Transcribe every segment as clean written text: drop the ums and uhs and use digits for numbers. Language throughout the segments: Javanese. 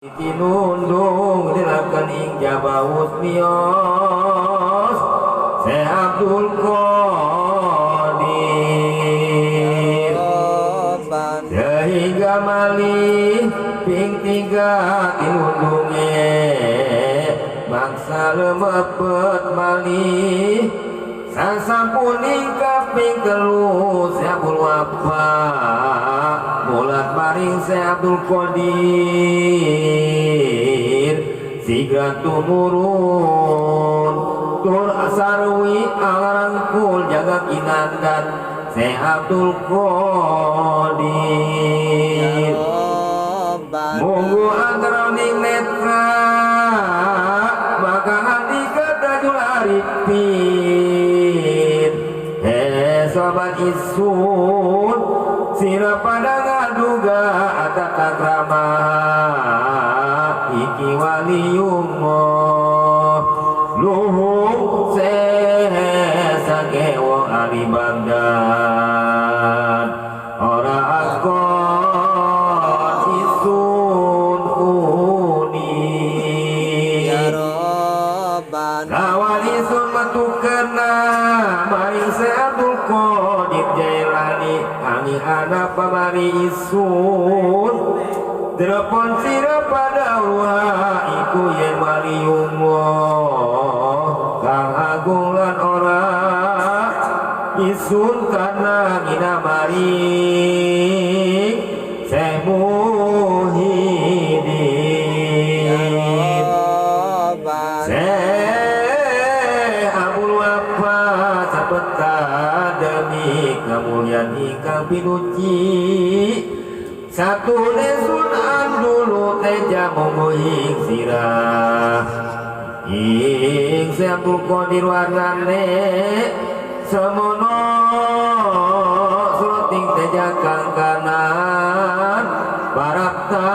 Tinundung dilakukan ing jabawus miyos Syekh Abdul Qadir, sehingga malih ping tiga tinundunge maksa lemepet malih sasampuning kaping telu Syekh Abdul Wafa mulat maring Syekh Abdul Qadir sigra tumurun tur asarwi alarangkul jaga kinandan Syekh Abdul Qadir. Munggu antaraning netra maka andika Tajul Arifin. He sobat isun sira pada ngaduga atata krama iki waliyullah luhung sesage wong ahli Baghdad ora akon isun uni. Ya Rabbana. Lawan isun metu kena maring Syekh Abdul Qadir Jailani angi ana pamari isun telepon sira pada uha iku yen waliyullah kang agung lan ora isun kana ngina maring Syekh Muhyiddin. Syekh Abdul Wafa sapeta demi kemuliaan ingkang pinuji satu nesun andulu teja monggo ing sirah ing Syekh Abdul Qadir warnane semono soroting teja kang kanan parapta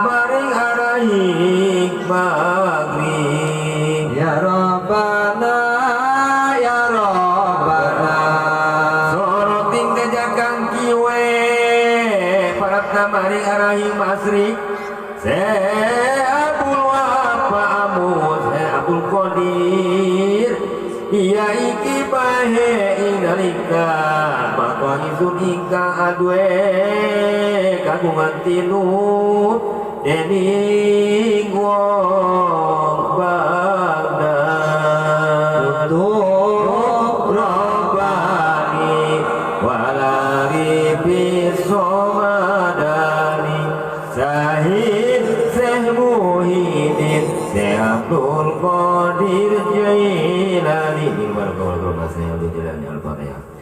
maring arahing maghrib. Ya Rabbana, ya Rabbana. Soroting teja kang kiwe parapta maring arahing masrik Syekh Abdul Wafa amu Syekh Abdul Qadir iya iki bahe ing nalika maka ingsun ingkang aduwe kagungan tinut dening wong Baghdad. Untuk Rabbani walari bisomadani Sahid Syekh Muhyiddin Syekh Abdul Qadir Jailani. Al-Fatihah.